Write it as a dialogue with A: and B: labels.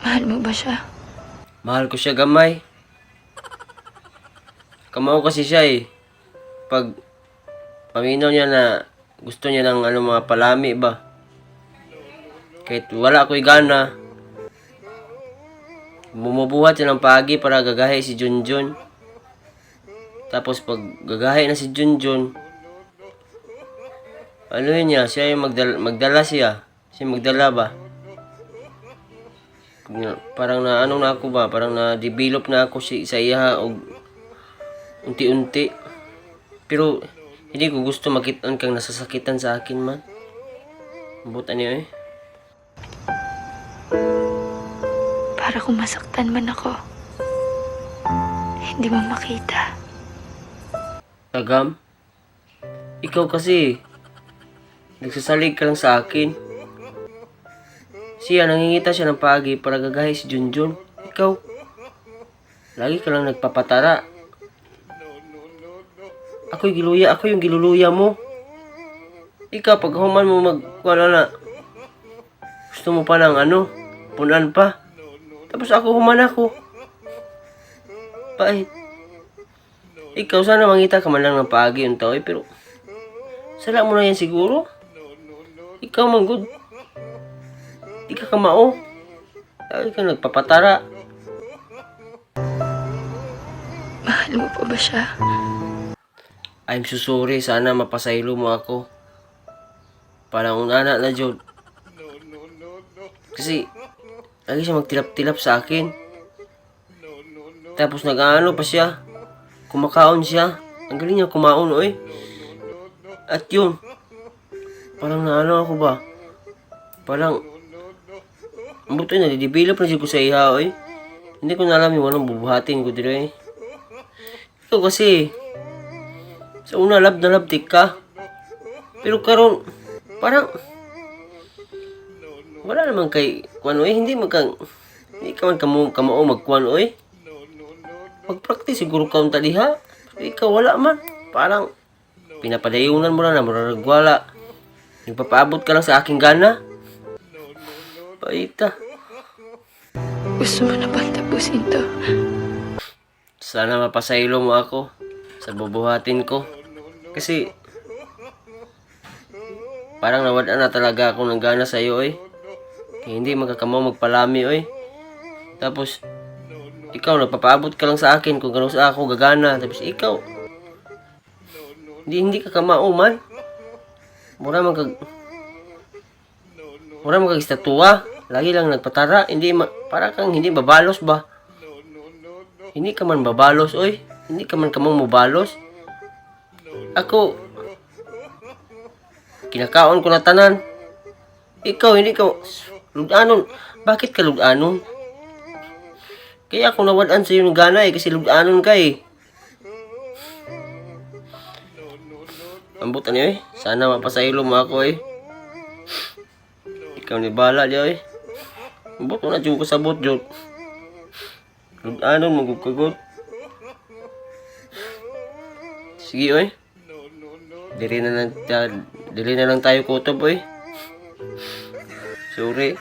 A: Mahal mo ba siya?
B: Mahal ko siya gamay. Kamao kasi siya eh. Pag paminaw niya na gusto niya ng ano, mga palami ba. Kahit wala ako'y gana. Bumubuhat siya ng pagi para gagahi si Junjun. Tapos pag gagahi na si Junjun, ano yun niya, siya yung magdala siya. Siya yung magdala ba? Parang na ano na ako ba, parang na develop na ako si sa iya og unti-unti. Pero hindi ko gusto makitaan kang nasasakitan sa akin man. Buta niyo eh.
A: Para kung masaktan man ako, hindi mo makita.
B: Tagam. Ikaw kasi, nagsasalig ka lang sa akin. Siya, nangingita siya ng pagi para gagahi si Junjun. Ikaw, lagi ka lang nagpapatara. Ako yung giluya, ako yung giluluya mo. Ikaw, pag human mo mag, wala na, gusto mo pa ng ano, punan pa. Tapos ako, human ako. Pait. Ikaw, sana mangita ka man lang ng paagi yung tao eh, pero sala mo na yan siguro. Ikaw man good. Di ka kamao. Lagi ka nagpapatara.
A: Mahal mo pa ba siya?
B: I'm so sorry. Sana mapasaylo mo ako. Parang unana na, Jod. Kasi, lagi siya magtilap-tilap sa akin. Tapos nag-ano pa siya. Kumakaon siya. Ang galing niya kumaon, oy. At yun, parang naano ako ba? Parang, ang buto na, didevelop na siya ko sa iha, oy. Hindi ko na alam yung anong bubuhatin ko dito, eh. Ikaw kasi, sa una, love na love tik ka. Pero karon parang, wala naman kay kuan oy, hindi man kang, hindi ka man kamo, kamao magkuan oy. Magpractice siguro ka unta diha. Pero ikaw wala man. Parang, pinapadayunan mo na na, murag wala. Nagpapaabot ka lang sa aking gana. Paita.
A: Gusto mo na bang tapusin to?
B: Sana mapasaylo mo ako sa bubuhatin ko. Kasi, parang nawala na talaga ako ng gana sa iyo, oy. Kaya hindi magkakamaw magpalami, oy. Tapos, ikaw, nagpapaabot ka lang sa akin kung gano'n sa ako gagana. Tapos, ikaw, hindi ka kamao man. Mura man kag, mura man kag estatua. Lagi lang nagpatara. Hindi, ma, para kang hindi babalos ba? Hindi ka man babalos, oy. Hindi ka man kamong mubalos. Ako, kinakaon ko na tanan. Ikaw, hindi ka, luganon. Bakit ka luganon? Kaya ako nawalan sa iyo ng gana eh, kasi luganon ka eh. Ambot ano eh. Sana mapasaylo mo ako eh. Ikaw ni bala di eh. Ambot mo na dyan ko sabot dyan. Luganon, magugkagot. Sige oy. Dili na lang tayo kutob oy. Sorry.